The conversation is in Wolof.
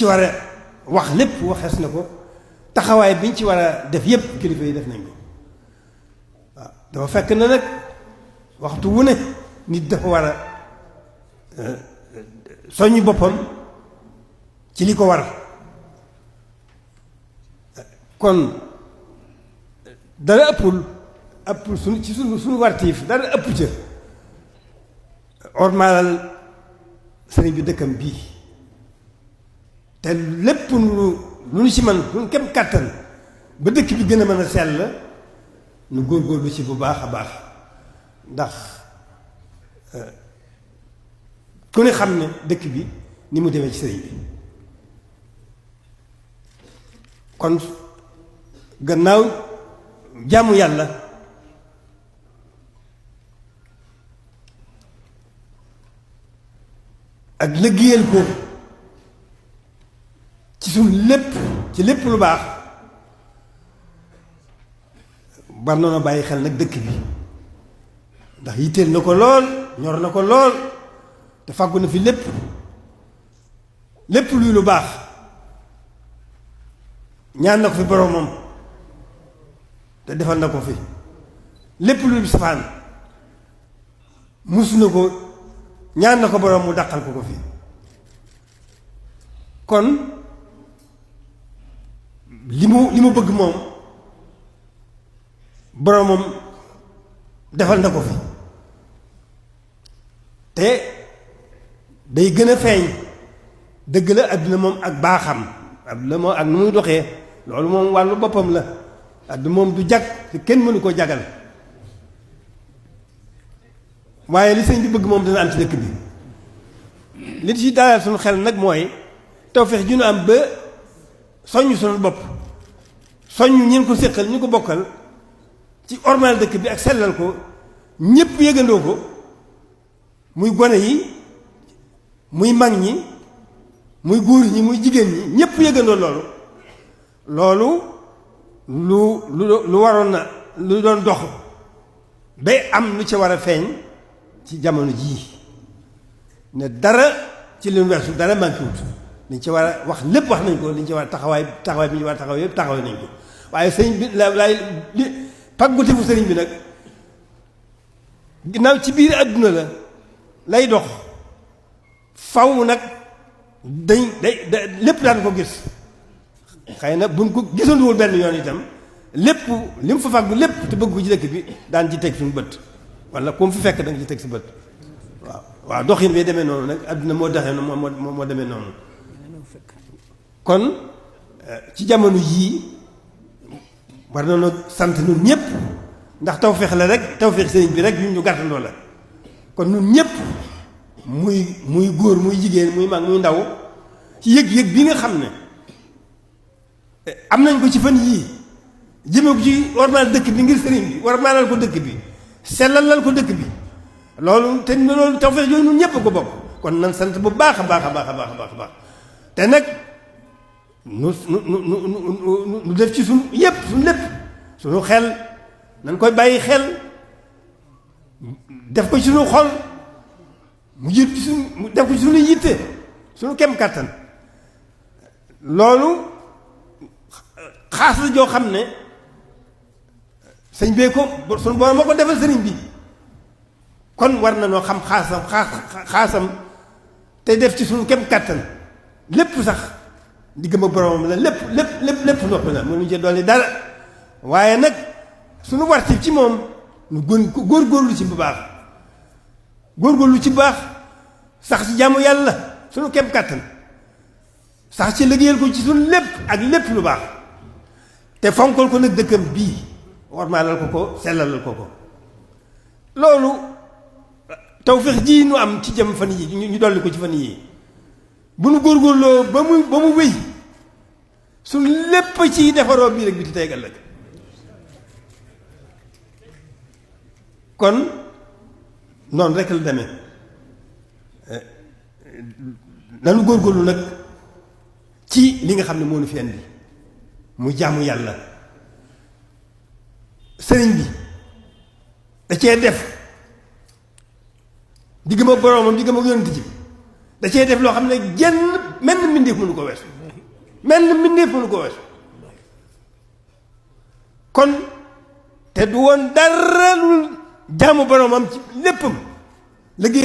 ci war a wax lépp waxees na ko taxawaay biñ ci war a def yépp kilifa yi def nañ ko waaw dafa fekk na nag waxtu wu ne nit dafa war a soññ boppam ci li ko war kon dara ëppul suñu wartiif dara ëpp ca ormaalal sëriñ bi dëkkam bii te lépp lu ñu ci man lu kem kàttan ba dëkk bi gën a mën a sell nu góorgóorlu ci bu baax a baax ndax ku ne xam ne dëkk bi ni mu demee ci sëriñ bi kon gannaaw jaamu yàlla ak liggéeyal ko ci suñ lépp ci lépp lu baax war noonu bàyyi xel nag dëkk bi ndax yitteel na ko lool ñor na ko lool te fàggu na fi lépp luy lu baax ñaan na ko fi boroomam te defal na ko fi lépp luy safaan mus na ko ñaan na ko boroom mu dàqal ko fi kon li mu bëgg moom boroomam defal na ko fi te day gën a feeñ dëgg la àdduna moom ak baaxam àdduna moom ak nu muy doxee loolu moom wàllu boppam la àdduna moom du jag te kenn mënu koo jagal waaye li sëñ bi bëgg moom dana am ci dëkk bi li ci dalal suñu xel nag mooy tawfeex ju ñu am ba soññ suñu bopp soññ ñeen ko séqal ñu ko bokkal ci ormal dëkk bi ak sellal ko ñépp yëgandoo ko muy gone yi muy mag ñi muy góor ñi muy jigéen ñi ñépp yëgandoo loolu lu waroon na lu doon dox ba am lu ci war a feeñ ci jamono jii ne dara ci li ñu weesu dara manqué wut liñ ci war a wax lépp wax nañ ko liñ ci war a taxawaay bi ñu war a taxaw yëpp taxawaay nañ ko waaye sëriñ bi li pàggute fu sëriñ bi nag ginnaaw ci biir àdduna la lay dox faw nag day lépp daan ko gis xëy na buñ ko gisanduwul benn yoon itam lépp li mu fa fàggu lépp te bëgg ko ci dëkk bi daan ci teg suñu bët wala ku mu fi fekk da nga ci teg si bët waaw doxin bi demee noonu nag àdduna moo doxee noonu moo demee noonu kon ci jamono yii war na noo sant ñun ñëpp ndax tawfeex la rek tawfeex sëriñ bi rek yu ñu gàttandoo la kon ñun ñëpp muy góor muy jigéen muy mag muy ndaw ci yëg-yëg bi nga xam ne am nañ ko ci fan yii jëme ko ci warmaal dëkk bi ngir sëriñ bi warmaalal ko dëkk bi sellalal ko dëkk bi loolu te loolu tawfeex yooyu ñun ñëpp ko bokk kon nan sant bu baax a baax a baax a baax a baax a baax te nag nu def ci suñu yépp suñu lépp suñu xel nañ koy bàyyi xel def ko ci suñu xol mu jiit ci suñu def ko ci suñu yitte suñu kem kàttan loolu xaas la joo xam ne sëñ bee ko suñu borom moo ko defal sëriñ bi kon war na noo xam xaasam te def ci suñu kem kàttan lépp sax diggam ak boromam la lépp noppi la mënuñu ci dolli dara waaye nag suñu wartif ci moom nu góorgóorlu ci bu baax góorgóorlu ci bu baax sax ci jaamu yàlla suñu kem kàttan sax ci liggéeyal ko ci suñu lépp ak lépp lu baax te fonkal ko nag dëkkam bii warmaalal ko sellalal ko loolu tawfeex ji nu am ci jëm fan yi ñu dolli ko ci fan yii bu nu góorgóorloo ba mu wéy suñ lépp ci defaroo bii rek bi ti tey ëllëg kon noonu rek la demee nanu góorgóorlu nag ci li nga xam ne moo nu fi andi mu jaamu yàlla sëriñ bi da cee def digg ma boroomam digg ma yonent ji da cee def loo xam ne genn mel na mbindeef mënu ko weesu mel na mbindeef mënu ko weesu kon te du woon dara lu jaamu boromam ci léppam liggéey